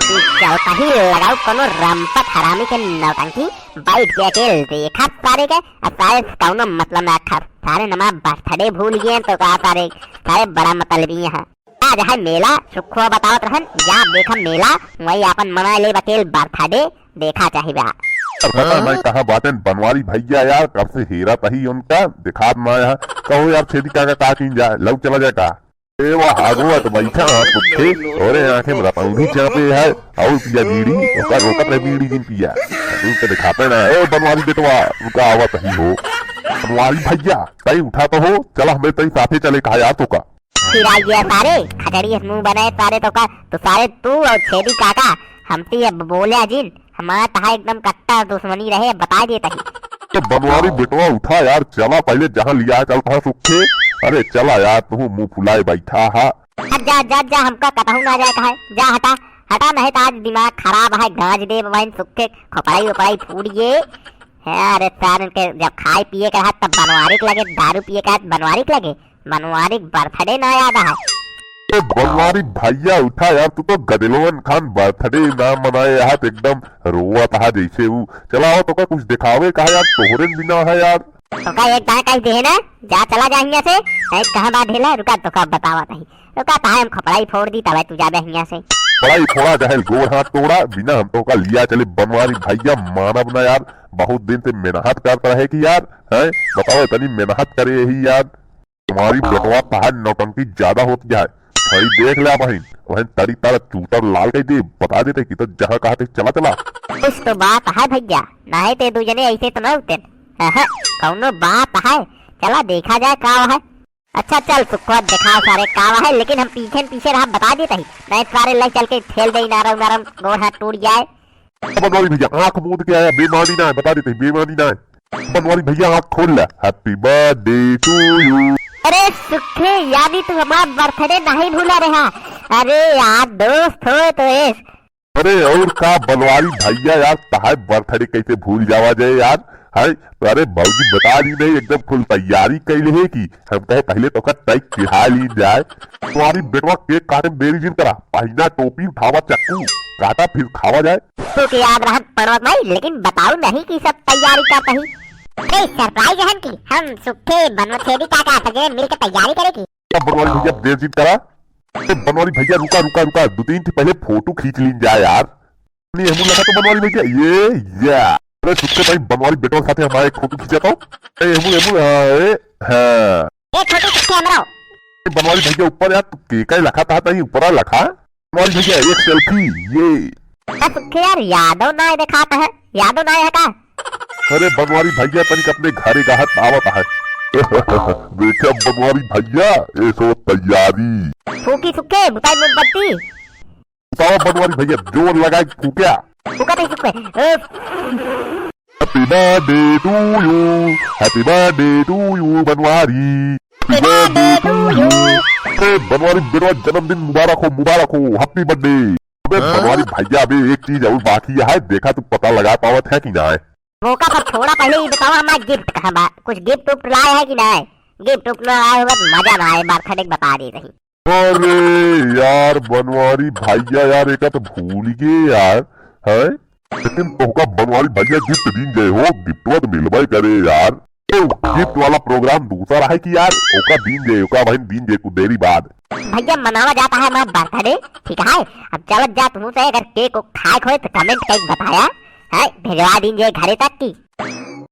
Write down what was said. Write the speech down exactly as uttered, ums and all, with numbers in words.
चल कहीं लगाओ कोनो रंपत हरामी के नौटंकी, बैठ के अकेल देखा सारे के, आ सारे कौनो मतलब ना खा, सारे नमा birthday भूल गए तो का सारे, सारे बड़ा मतलबी हैं। आज है मेला, सुखवा बतावत रहन, जा देखा मेला, वही आपन मना ले बकेल birthday, देखा चाही बा। पता नहीं कहाँ बाटेन बनवारी भैया यार, कब से हेरा तही उनका, दिखात ना है। कहो यार छेदी काका का कीन जाए, लौट चला जाए का? ए वाह, आगो तो बैठा हाँ सुखे, ओरे आँखें में रतौंधी चापे है, और पिया बीड़ी, ओका रोकत रहे बीड़ी जिन पिया। तू के दिखाते ना, ए बनवारी बेटवा, रुका आवत ही हो। बनवारी भैया, तई उठा तो हो, चला हमें तई साथे चले कहा यार तो का। फिर आ गया सारे, खचड़ी मुंह बनाए सारे तो का, तो सारे तू और छेदी काका, हमसे ये बोले जिन, हमारा तहा एकदम कट्टर दुश्मनी रहे, बता देता ही। तो बनवारी बेटवा उठा यार, चला पहले जहाँ लिया चलता है सुखे। अरे चला यार, तू मुंह फुलाए बैठा हा। हट जा, जा, जा, हमका कतहू ना जाए कहा है। जा हटा, हटा, नहीं तो आज दिमाग खराब है, गाज दे बहन सुखे, खोपड़ाई उपड़ाई फूट गए। है, अरे सार, उनके जब खाए पिए के रहा तब बनवारी के लगे, दारू पिए के रहा बनवारी के लगे, बनवारी के birthday ना याद है। ए बनवारी भैया उठा यार, तू तो गदेलवन खान birthday ना मनाए यार, एकदम रोवत हा जैसे ऊ। चला आओ, तोका कुछ दिखावे कहा यार, तोहरे बिना है यार। तोका एक दाएं कह दे ना, जा चला जा हियां से। ए, कहाँ बा ढेला? रुका, तोका बतावा तही। रुका, ताहे हम खपड़ा ही फोड़ दी, तबे तू जाबे हियां से। खपड़ा ही फोड़ा चाहे गोड़ हाथ तोड़ा, बिना हम तोका लिया चले बनवारी भैया, मानब ना यार। बहुत दिन से मेहनत करता रहे कि यार, हैं? बताओ, इतनी मेहनत करे यही यार। तुम्हारी बेटवा तहार नौटंकी ज्यादा होत जाए। भाई देख ले बहिन, वहन तड़ी तारा चूतर लाल कई दे, बता देते कि तो जहाँ कहा थे चला चला। कुछ तो बात है भैया, नाहे ते दू जने ऐसे तो ना होते। अहं, कौनो बात है, चला देखा जाए का है। अच्छा चल सुखवा दिखाओ सारे का है, लेकिन हम पीछे न पीछे रहा बता देते ही, नहीं सारे ले चल के ठेल दे नारम नारम गोड़ हाथ टूट जाए। बनवारी भैया, आँख मूंद के आया, बेमानी ना है, बता देते हैं, बेमानी ना है। बनवारी भैया, आँख खोल ले। Happy birthday to you। अरे सुखे, यानी तू हमार birthday नहीं भूला रहा? अरे यार, दोस्त हो तो एस। अरे और का बनवारी भैया यार, तहार birthday कैसे भूल जावा जाए यार? है, तो अरे भौजी बता दी नहीं, एकदम full तैयारी कैले है कि हम कहे पहले तो का try पिहा ली जाए। तुम्हारी बेटवा cake काटे में देरी जिन करा, पहिना टोपी उठावा चक्कू, काटा फिर खावा जाए। तू के याद रहत पड़ोस भाई, लेकिन बताऊ नहीं कि सब तैयारी का कही। अरे surprise हन की हम सुखे बनवछेदी काका सजे मिल के तैयारी करे की। क्या बनवारी भैया देर जिन करा? ए बनवारी भैया रुका रुका रुका, दो तीन थी पहले photo खींच लीन जाए यार। नहीं हमू लगा तो बनवारी भैया ये या। अरे सुखे भाई बनवारी बेटवा साथे हमारे एक photo खींचा तो। ए हमू हमू हाँ ए हाँ। ए छोटू सुखे हमरो। ए बनवारी भैया ऊपर यार तू के का लखा था तही ऊपरा लखा। बनवारी भैया एक selfie ये। का सुखे यार यादव ना दिखाता है, यादव ना है का? अरे बनवारी भैया तनिक अपने घरे गाहत आवत है। देखा बनवारी भैया ए सो तैयारी। फूकी सुखे बुताई मोमबत्ती। बताओ बनवारी भैया जोर लगाए फूक्या। फूका तो सुखे। ए, Happy birthday to you, happy birthday to you बनवारी, happy birthday to you। ए बनवारी बेटवा जन्मदिन मुबारक हो, मुबारक हो, happy birthday। अबे बनवारी भैया अबे एक चीज और बाकी है, देखा तू पता लगा पावत है कि ना है? मौका पर छोड़ा पहले ही बताओ हमारा gift कहाँ बा, कुछ gift उफ्ट लाए है कि ना है? Gift उफ्ट ना आए हो बस मजा ना आए, birthday बता दे रही। अरे यार बनवारी भैया यार, एका तो भूल गए यार, हैं? लेकिन तोहका बनवारी भैया gift दीन जाए हो, गिफ्टवा तो मिलबे करे यार। ए, gift वाला program दूसरा है कि यार, ओका दीन जाए, ओका बहन दीन जाए कुछ देरी बाद। भैया मनावा जाता है हमारा birthday, ठीक है? अब चलत जा तुम से अगर cake को खाए खोए तो comment करके बताया, है भेजवा दीन जाए घरे तक की।